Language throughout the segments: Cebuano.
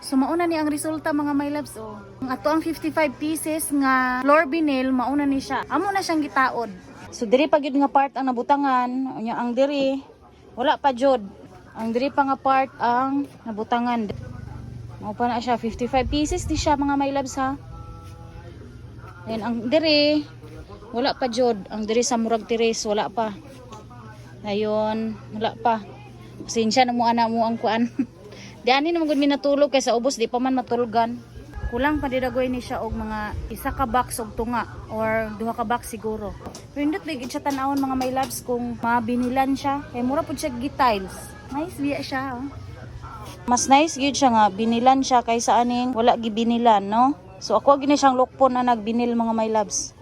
So mauna ni ang resulta, mga my loves, oh. Ang ato ang 55 pieces nga floor vinyl, mauna ni siya. Amo na siyang gitaod. So diri pa gyud nga part ang nabutangan, unya ang diri wala pa jud. Ang diri pa nga part ang nabutangan. Mao pa na siya, 55 pieces ni siya, mga my loves, ha. Then ang diri wala pa jud, ang diri sa murag tiris wala pa. Ayun, wala pa. Pasensya na mo ana mo ang kuan. Di ani naman gud mi natulog kay sa ubos di pa man matulgan. Kulang pa didagoy ni siya og mga isa ka box og tunga or duha ka box siguro. Pero indot big siya tan-awon, mga my loves, kung mabinilan siya. Kay mura pud siya gi-tiles. Nice biya siya, oh. Mas nice gyud siya nga binilan siya kaysa aning wala gibinilan, no? So ako gini siyang lukpon na nagbinil, mga my loves.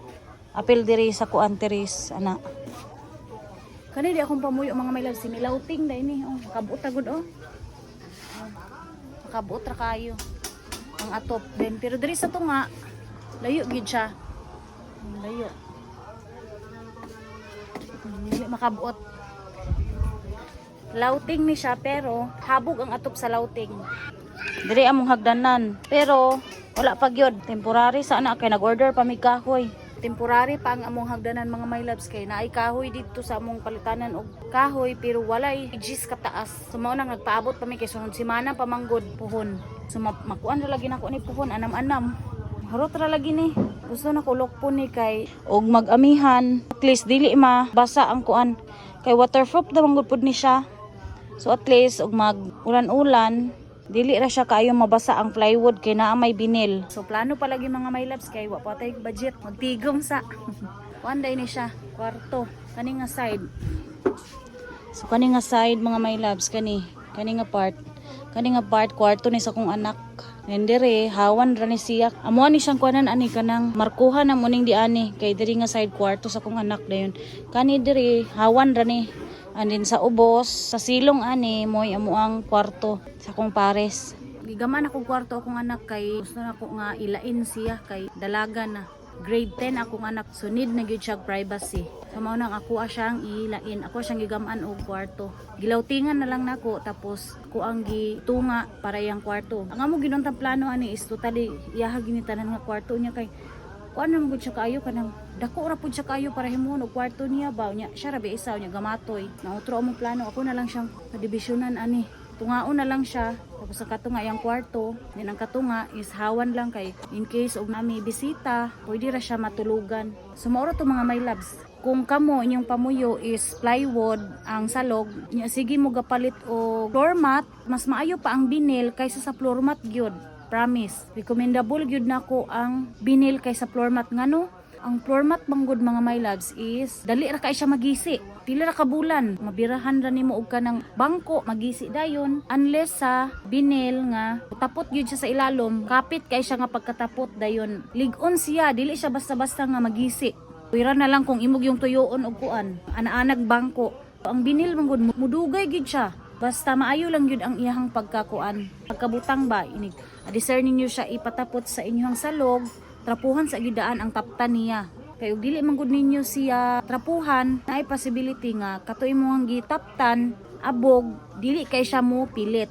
Apil diri sa kuan tiris ana. Kani di akong pamuyo, mga my loves, similauting dai ni. Oh, makabuot ta gud, oh. Oh, makabuot ra kayo. Ang atop din, pero diri sa tunga layo gyud siya. Ang layo. Dili makabuot. Lauting ni siya pero habog ang atop sa lauting. Diri among hagdanan pero wala pa gyud. Temporary sa ana kay nag-order pa mi kahoy. Temporary pa ang among hagdanan, mga my loves, kay naay kahoy didto sa among palitanan og kahoy pero walay gis kataas. So mao nang nagpaabot pa mi kay sunod semana pa manggod puhon. So makuan ra lagi nako ni puhon anam-anam. Harot ra lagi ni. Gusto na ko po ni kay og mag-amihan. At least dili ma basa ang kuan. Kay waterproof na manggod pud ni siya. So at least og mag ulan-ulan, dili ra siya kaayo mabasa ang plywood kay naa may binil. So plano pa lagi, mga my loves, kay wa pa tay budget, magtigom sa. Kuan day ni siya, kwarto kani nga side. So kani nga side, mga my loves, kani kani nga part. Kani nga part kwarto ni sa akong anak. And dire hawan ra ni siya. Amo ni siyang kuanan ani kanang markuhan na muning di ani kay diri nga side kwarto sa akong anak dayon. Kani diri hawan ra ni. And then sa ubos, sa silong ani moy amo ang kwarto sa akong pares. Gigaman akong kwarto akong anak kay gusto na ko nga ilain siya kay dalaga na. Grade 10 akong anak, so need na gyud siya privacy. So mao nang ako siyang ilain, ako siyang gigaman og kwarto. Gilawtingan na lang nako tapos ako ang gitunga para iyang kwarto. Ang amo ginuntang plano ani is totally iyaha gini tanan nga kwarto niya kay kuan naman gud siya kaayo, kanang dako ra pud siya kaayo para himuon og kwarto niya ba nya siya ra ba isa nya gamatoy. Nautro among plano, ako na lang siyang padibisyonan ani. Tungaon na lang siya tapos ang katunga iyang kwarto din, ang katunga is hawan lang kay in case og nami bisita pwede ra siya matulugan. So mao ra to, mga my loves. Kung kamo inyong pamuyo is plywood ang salog nya, sige mo gapalit og floor mat, mas maayo pa ang vinyl kaysa sa floor mat gyud. Promise, recommendable gyud nako ang vinyl kaysa floor mat. Ngano? Ang floor mat manggod, mga my loves, is dali ra kay siya magisi. Pila ra ka bulan, mabirahan ra nimo og kanang bangko, magisi dayon. Unless sa vinyl nga tapot gyud siya sa ilalom, kapit kay siya nga pagkatapot dayon. Lig-on siya, dili siya basta-basta nga magisi. Pwera na lang kung imog yung tuyoon og kuan, ana-anag bangko. Ang vinyl manggod mudugay gyud siya. Basta maayo lang gyud ang iyahang pagkakuan. Pagkabutang ba inig. Discern ninyo siya ipatapot sa inyong salog, trapuhan sa gidaan ang taptan niya. Kay og dili man gud ninyo siya trapuhan, naay possibility nga kato imong gitaptan abog, dili kay siya mo pilit.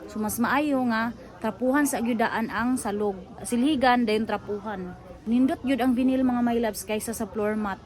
So mas maayo nga trapuhan sa gyudaan ang salog. Silhigan dayon trapuhan. Nindot gyud ang vinyl, mga my loves, kaysa sa floor mat.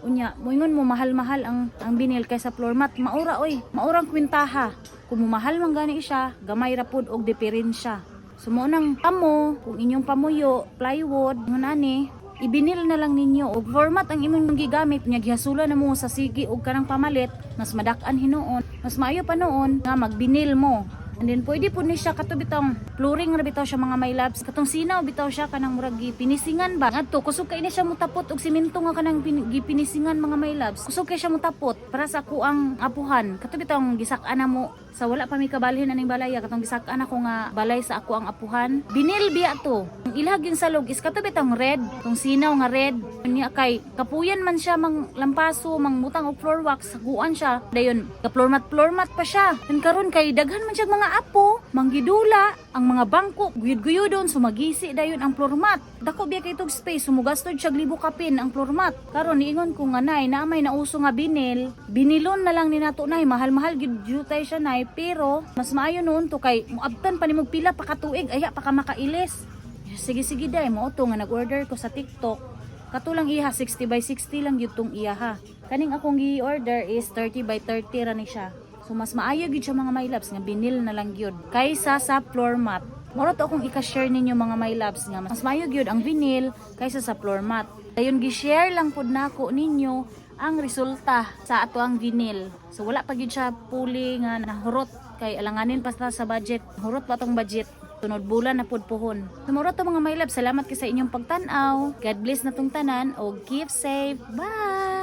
Unya, moingon mo mahal-mahal ang vinyl kaysa floor mat. Maura oy, maurang kwintaha. Kung mumahal man gani siya, gamay ra pud og diferensya. So mo nang kamo, kung inyong pamuyo, plywood, ngunani, ibinil na lang ninyo og floor mat ang imong gigamit nya gihasula na mo sa sige og kanang pamalit, mas madak-an hinuon. Mas maayo pa noon nga magbinil mo. And then pwede po ni siya kato bitong flooring ra bitaw siya, mga my loves. Katong sinaw bitaw siya, kanang murag gipinisingan ba. Ngadto kusog kay ni siya mutapot og simento nga kanang gipinisingan, mga my loves. Kusog kay siya mutapot para sa akuang apuhan. Kato bitong gisak-an na mo sa wala pa mi kabalhin aning balaya, katong gisak-an ako nga balay sa ako ang apuhan. Binil biya to. Ang ilahag yung salog is kato bitong red, tong sinaw nga red. Niya kay kapuyan man siya mang lampaso, mang mutang og floor wax, saguan siya. Dayon, ka floor mat pa siya. Kan karon kay daghan man siya mga Mga apo manggidula ang mga bangko, guyod-guyodon, sumagisi dayon ang floor mat. Dako biya kay tug space, sumugastod siya libo kapin ang floor mat. Karon niingon ko nga, "Nay, naa may nauso nga vinyl, binilon na lang ni nato, Nay. Mahal-mahal gyud jutay siya, Nay, pero mas maayo noon to kay muabtan pa nimo pila pa ka tuig aya pa ka makailis." "Sige, sige, day." Mao to nga nag-order ko sa TikTok. Katulang iha, 60 by 60 lang gyud tong iya ha. Kaning akong gi-order is 30 by 30 ra ni siya. So mas maayo gyud siya, mga my loves, nga vinyl na lang gyud kaysa sa floor mat. Moro to akong ika-share ninyo, mga my loves, nga mas maayo gyud ang vinyl kaysa sa floor mat. Dayon gi-share lang pud nako ninyo ang resulta sa ato ang vinyl. So wala pa gyud siya puli nga nahurot kay alanganin pa sa budget. Hurot pa tong budget. Tunod bulan na pud puhon. Moro to, mga my love, salamat kay sa inyong pagtan-aw. God bless na tong tanan og keep safe. Bye.